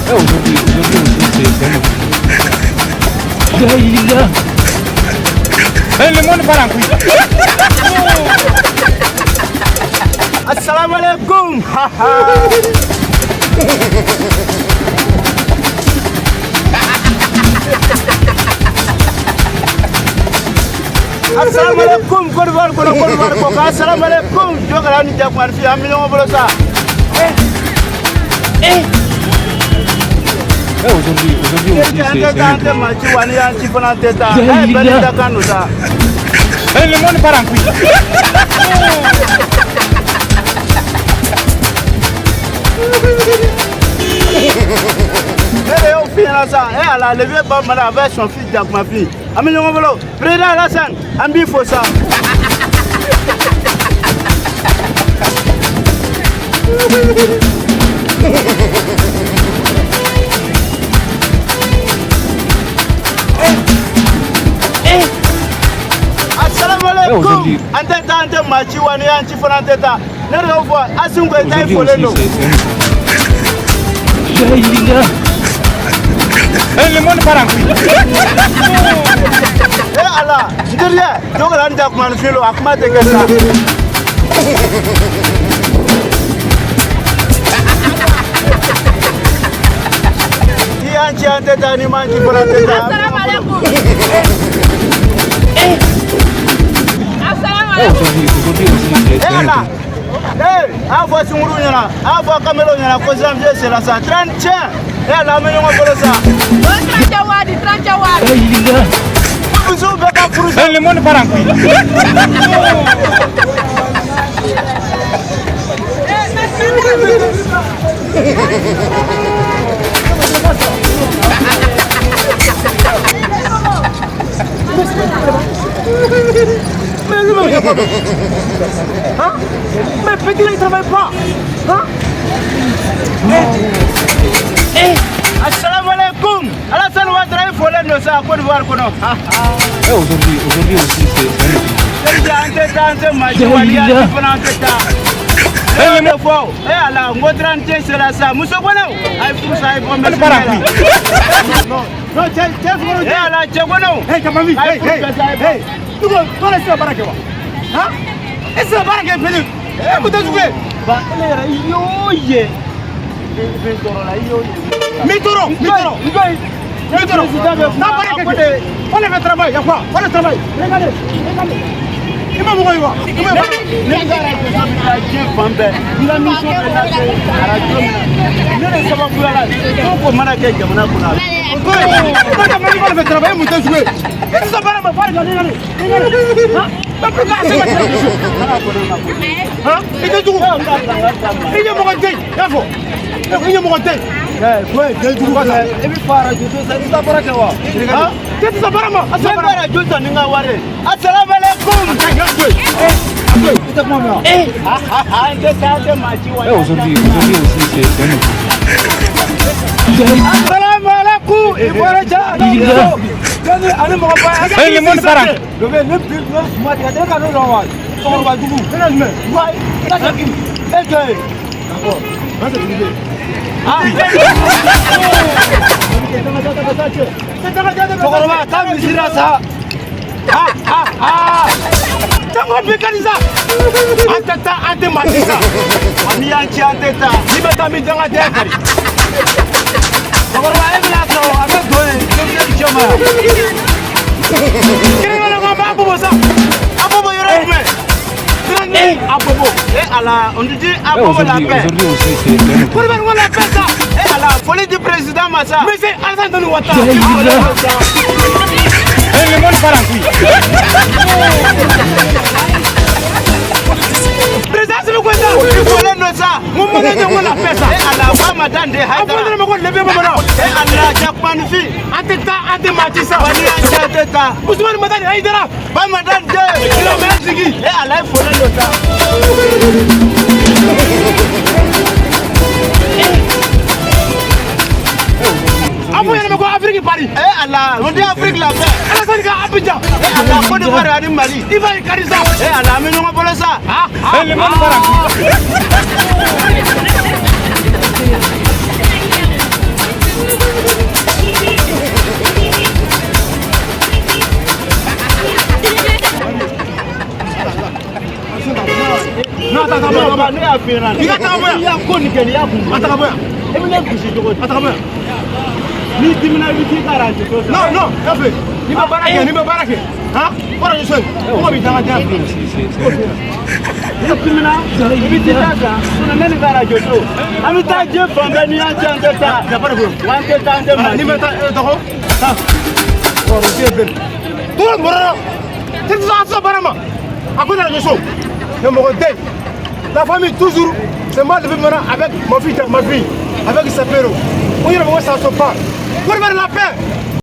Eh, aujourd'hui, aujourd'hui aussi, c'est un autre. Eh, le monde part en couille. Assalamu alaikum. Assalamu alaikum Côte d'Ivoire kɔnɔ, Côte d'Ivoire kɔ kan. Assalamu alaikum. Jɔkɛla ni jakumarifin, an bɛ ɲɔgɔn bolo sa. Eh, aujourd'hui, aujourd'hui aussi, An c'est tɛ taa, un an tɛ autre. maa ci wa, n'i y'an ci fana, an tɛ taa. Eh, bɛɛ n'i ta kan don sa. Eh, le monde part en couille. Ne de y'o f'i ɲɛna sa. Eh Ala, le vieux Bamana avec son fils Jakumafin. An bɛ ɲɔgɔn bolo. Président Alassane, an b'i fo sa. Assalamu alaikum. Aujourd'hui- An tɛ taa, an tɛ maa ci wa, n'i y'an ci fana, an tɛ taa. Ne de y'o fɔ Assimi Goïta, i Aujourd'hui folen aussi, don. c'est un autre. Eh, le monde part en couille. Eh Ala, n terikɛ, Jɔkɛla ni Jakumanifin don, a kuma tɛ kɛ sa. N'i y'an ci, an tɛ taa, n'i m'an ci fana, an tɛ taa. Assalamu alaikum. Assalamu Eh, alaikum. aujourd'hui, aujourd'hui aussi, c'est Eh un Ala, autre. eh, a fɔ sunkuru ɲɛna, a fɔ kamelew ɲɛna ko janvier sera sa, 31. Eh Ala, an bɛ ɲɔgɔn bolo sa. O 31 wadi, 31 wadi. Musow bɛɛ ka furu sa. Eh, le monde part en couille. Mais lui-même, il a pas. Hein? Mais petit là, il travaille pas. Hein? Assalamu alaikum. Alassane Ouattara, i folen don sa Côte d'Ivoire kɔnɔ. Eh, aujourd'hui, aujourd'hui aussi, c'est un autre. Terikɛ, an tɛ taa, an tɛ maa ci wa, n'i y'an ci fana, an tɛ taa. Eh, ne fɔ, eh Ala, n ko 31 sera sa. Muso gɔnɛw, a ye furu sa, a ye bɔ Le monde part en couille. Non, cɛ cɛ sukaro Eh Ala, cɛ gɔnɛw. Hey, Jamavi, A ye hey, furu hey, kɛ sa, a ye bɔ. hey. Tuko, toi la sira baara kɛ wa? Han? E sira baara kɛ pele. E mun tɛ jugu ye? Ba, ele yɛrɛ, i y'o ye. I bɛ tɔɔrɔ la, i y'o ye. Mi tɔɔrɔ, mi tɔɔrɔ. N ko in, Mi tɔɔrɔ. Président bɛ kuma, N'a baara a kɛ ko kɛ. de. On le fait travail, y a quoi? On le travail. Regardez, regardez. I ma mɔgɔ ye wa? I ma mɔgɔ ye. Ne ka arajo bɛ taa diɲɛ fan bɛɛ. N ka mission bɛ taa se arajo min na, ne de sababuya la, ko o ko mana kɛ jamana kɔnɔ, a bɛ Toi, Jamavi, on le fait travail, e mun tɛ jugu ye? E tɛ sɔn baara ma, fo regardez, regardez. Regardez. Han? Mais pourquoi a se ka kɛ Han? I tɛ jugu. I ye mɔgɔ den, i y'a fɔ. I ye mɔgɔ den. Den jugu filɛ, i bɛ fa arajo so sa, i tɛ taa baara kɛ wa? Han? K'e tɛ sɔn baara ma, a Ne sɔn bɛ baara ma. arajo san ni n ka wari ye. Assalamu alaikum. I tɛ kuma mɛn wa? An tɛ taa, an tɛ maa ci wa. Eh, aujourd'hui, aujourd'hui aussi, c'est un autre. Assalamu alaikum. I bɔra ja. Jɔnni ani mɔgɔ ba. Eh, le monde part en couille. Ne bi ne suma tigɛ ne ka ne dɔn wa? Cɛkɔrɔba jugu. Ne na jumɛn? Wa i ka jaki. E jɔ ye. D'accord. N tɛ jigi. Cɛkɔrɔba, taa misiri la sa. Tango bi ka sa. An tɛ taa, an tɛ maa ci sa. N'i y'an ci, an tɛ taa. N'i bɛ taa min dangadenya kari. Cɛkɔrɔba, e bɛna sɔrɔ a bɛ don yen, denmisɛnnin cɛ ma yan. Kelen kelen ko an b'a bɔbɔ sa. A b'o bɔ yɔrɔ jumɛn? Kelen a bɔbɔ. Eh Ala, on dit a Eh, bɔ la aujourd'hui, paix. aujourd'hui aussi, c'est un autre. Kulubali ko la paix sa. Eh Ala, foli di président ma sa. Monsieur Alassane Dani Ouattara. Eh, le monde part en couille. Président Assimi Goïta. I folen don sa. Mun ma ne ko la paix sa. Eh Ala, ba ma dan de A fɔ Hayidara. ne ma ko lebe bamanan. Eh Ala, Jakumanifin. An tɛ taa, an tɛ maa ci sa. Wa n'i y'an ci, an tɛ taa. Ousmane Madani Haïdara. Ba ma dan de. Silamɛya jigi. Eh Ala, i folen don sa. A fɔ ɲɛna ko Afrique Paris. Eh Ala, on dit Afrique la paix. Alassane ka Abidjan. Eh Ala, Côte d'Ivoire ani Mali. Ivoire kari sa. Eh Ala, an bɛ ɲɔgɔn bolo sa. Eh, le monde part en couille. Attends, attends, attends. Ne y'a f'i ɲɛna. I ka taga bɔ yan. I y'a ko nin kɛ nin y'a kun. A ta ka bɔ yan. E bɛ ne gosi cogo di? A ta ka bɔ yan. N'i dimina i bɛ t'i ka arajo so san. Non, non, y'a fɛ. N'i ma baara kɛ, n'i ma baara kɛ. Han? Kɔrɔ ye sɔn. Mɔgɔ b'i danga diya. N'i dimina i bɛ t'i ta san. Sinon ne ni ka arajo so. An bɛ taa diɲɛ fan bɛɛ n'i y'an ci an tɛ taa. Y a pas de problème. Wa an tɛ taa an tɛ maa Ni ma taa dɔgɔ. Taa. Kɔrɔ den bɛɛ. Tout mɔrɔ. Tɛ se a sɔn baara ma. A ko nana so. Mais mɔgɔ den. La famille toujours, c'est moi de vivre maintenant avec mon fils, ma fille, avec Sapero. On y a ça se pas. Pour faire la paix.